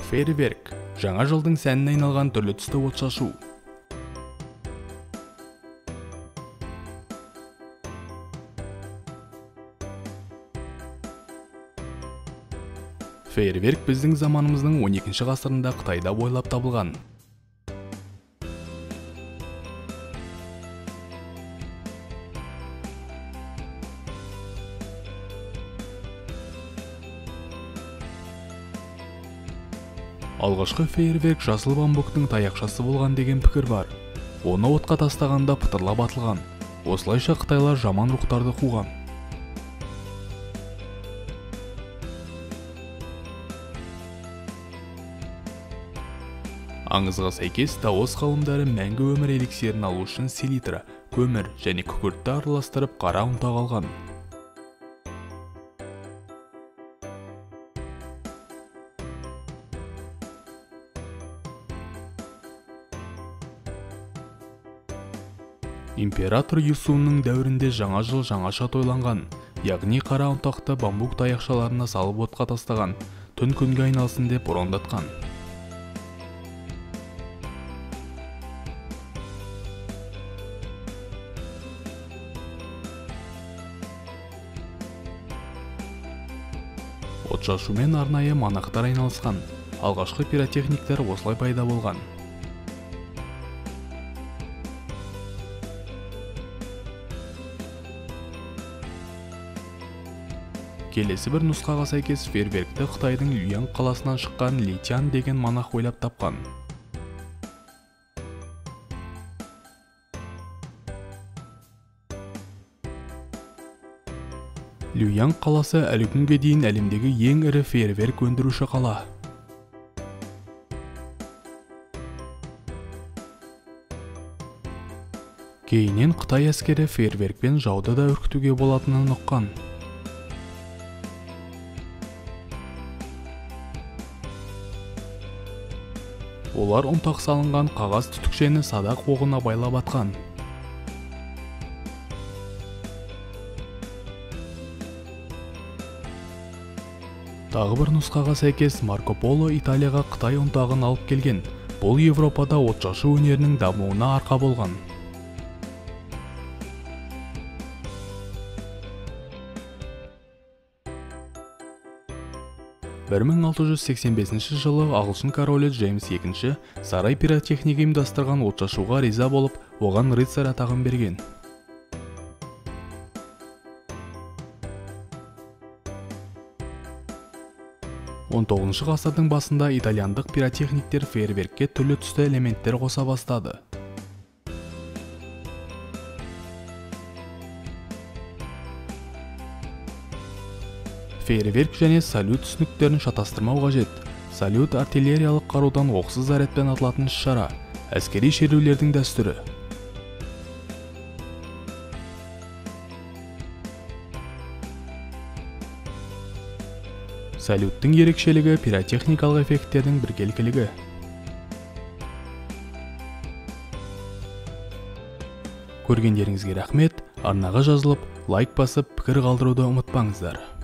Фейерверк – жаңа жылдың сәніне айналған түрлі түсті отшашу. Фейерверк біздің заманымыздың 12 ғасырында Қытайда ойлап табылған. Алғашқы фейерверк жасыл бамбуктың таяқшасы болған деген пікір бар. Оны отқа тастағанда пытырлап атылған. Осылайша қытайлар жаман рухтарды қуған. Аңызға сәйкес, даос ғалымдары мәңгі өмір эликсирін алу үшін селитра, көмір және күкіртті араластырып қара ұнтақ алған. Император Юсунның дәуірінде жаңа жыл жаңаша тойланған, яғни қара ұнтақты бамбук таяқшаларына салып отқа тастаған, түн күнге айналсын деп ұрандатқан. Отшашумен арнайы монахтар айналысқан. Алғашқы пиротехниктер осылай пайда болған. Келесі бір нұсқаға сәйкес, фейерверкті Қытайдың Люян қаласынан шыққан Ли Тян деген монах ойлап тапқан. Люян қаласы әлі күнге дейін әлемдегі ең ірі фейерверк өндіруші қала. Кейіннен Қытай әскері фейерверкпен жауды да үркітуге болатынын ұққан. Олар ұнтақ салынған қағаз түтікшені садақ оғына байлап атқан. Тағы бір нұсқаға сәйкес, Марко Поло Италияға Қытай ұнтағын алып келген. Бұл Европада отшашу өнерінің дамуына арқа болған. Бір 1685 жылы ағылшын королі Джеймс II сарай пиротехнигі ұйымдастырған отшашуға риза болып, оған рыцарь атағын берген. Он 19 ғасырдың басында итальяндық пиротехниктер фейерверкке түрлі түсті элементтер қоса бастады. Фейерверк және салют түсініктерін шатастырмау қажет. Салют артиллериялық қарудан оқсыз зарядпен атылатын іс-шара, әскери шерулердің дәстүрі. Салюттің ерекшелігі пиротехникалық эффекттердің біркелкілігі. Көргендеріңізге рахмет, арнаға жазылып, лайк басып, пікір қалдыруды ұмытпаңыздар.